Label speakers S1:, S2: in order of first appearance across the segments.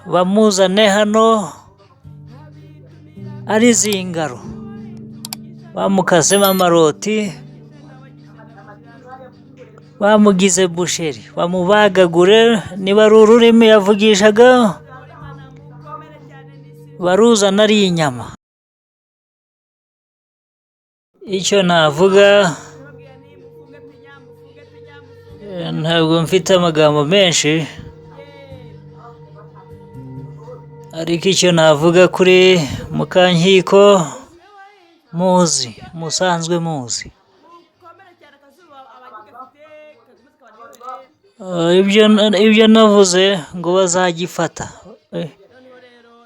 S1: bamuzane hano ari zingaro, bamukasemo amaroti, bamugize busheri, bamubagagure, niba ari ururimi yavugishaga baruzana ari inyama. Icyo navuga, ntabwo mfite amagambo menshi, ariko icyo navuga kuri Mukankiko muzi, musanzwe muzi. Ibyo navuze ngo bazagifata,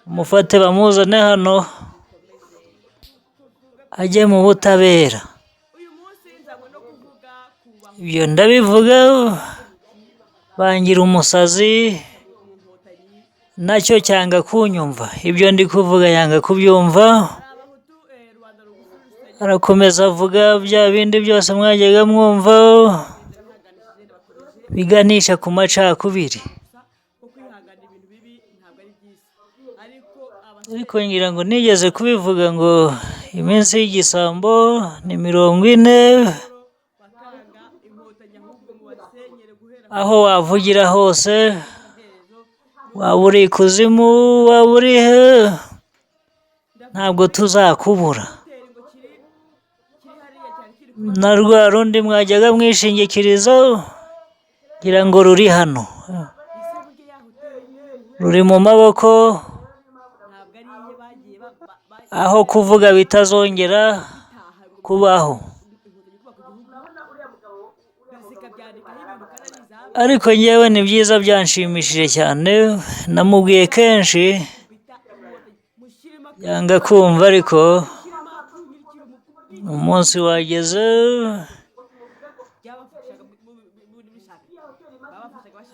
S1: mufate bamuzane hano ajye mu butabera. Ibyo ndabivuga bangira umusazi, nacyo cyanga kunyumva, ibyo ndi kuvuga yanga kubyumva, arakomeza avuga bya bindi byose mwajyaga mwumva biganisha ku macakubiri. Ariko ngira ngo nigeze kubivuga ngo iminsi y'igisambo ni 40, aho wavugira hose, waba uri ikuzimu, waba uri he, ntabwo tuzakubura. Na rwa rundi mwajyaga mwishingikiriza, ngira ngo ruri hano, ruri mu maboko, aho kuvuga bitazongera kubaho. Ariko njyewe ni byiza byanshimishije cyane, namubwiye kenshi yanga kumva, ariko umunsi wageze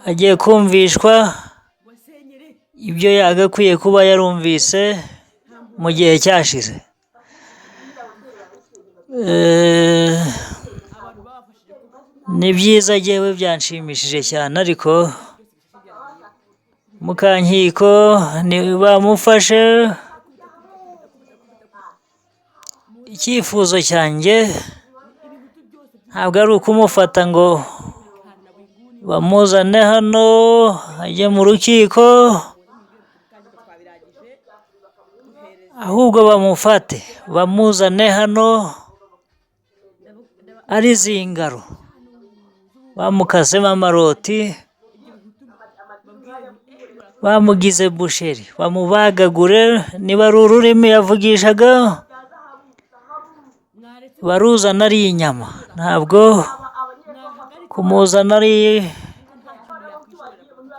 S1: agiye kumvishwa ibyo yagakwiye kuba yarumvise mu gihe cyashize. Ni byiza njyewe byanshimishije cyane, ariko Mukankiko bamufashe, icyifuzo cyanjye ntabwo ari ukumufata ngo bamuzane hano ajye mu rukiko, ahubwo bamufate bamuzane hano ari zingaro, bamukasemo amaroti, bamugize busheri, bamubagagure, niba ari ururimi yavugishaga baruzana ari inyama, ntabwo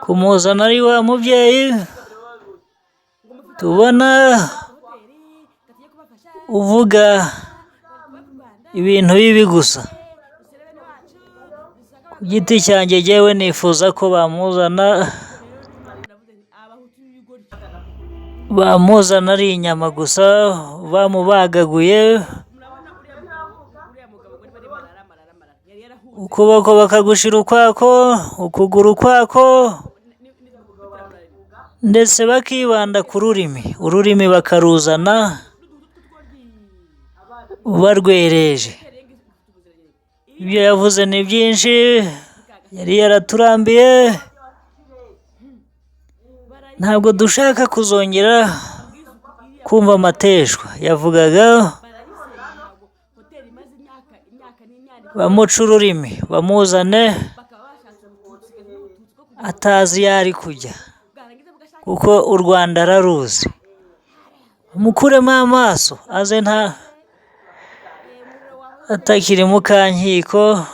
S1: kumuzana ari wa mubyeyi tubona uvuga ibintu bibi gusa. Ku giti cyanjye njyewe nifuza ko bamuzana ari inyama gusa, bamubagaguye, ukuboko bakagushira ukwako, ukuguru ukwako, ndetse bakibanda ku rurimi, ururimi bakaruzana barwereje. Ibyo yavuze ni byinshi, yari yaraturambiye, ntabwo dushaka kuzongera kumva amateshwa yavugaga, bamuca ururimi, bamuzane atazi iyo ari kujya, kuko u Rwanda araruzi, mukuremo amaso aze nta atakiri Mukankiko,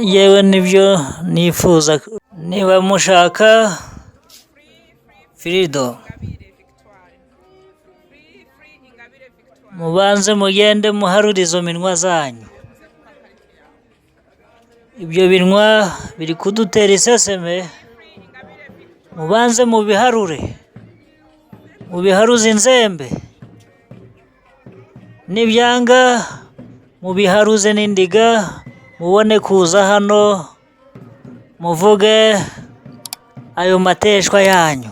S1: yewe nibyo nifuza, niba mushaka freedom, mubanze mugende muharure izo minwa zanyu, ibyo binwa biri kudutera iseseme, mubanze mubiharure, mubiharuze inzembe, nibyanga mubiharuze n'indiga, mubone kuza hano muvuge ayo mateshwa yanyu.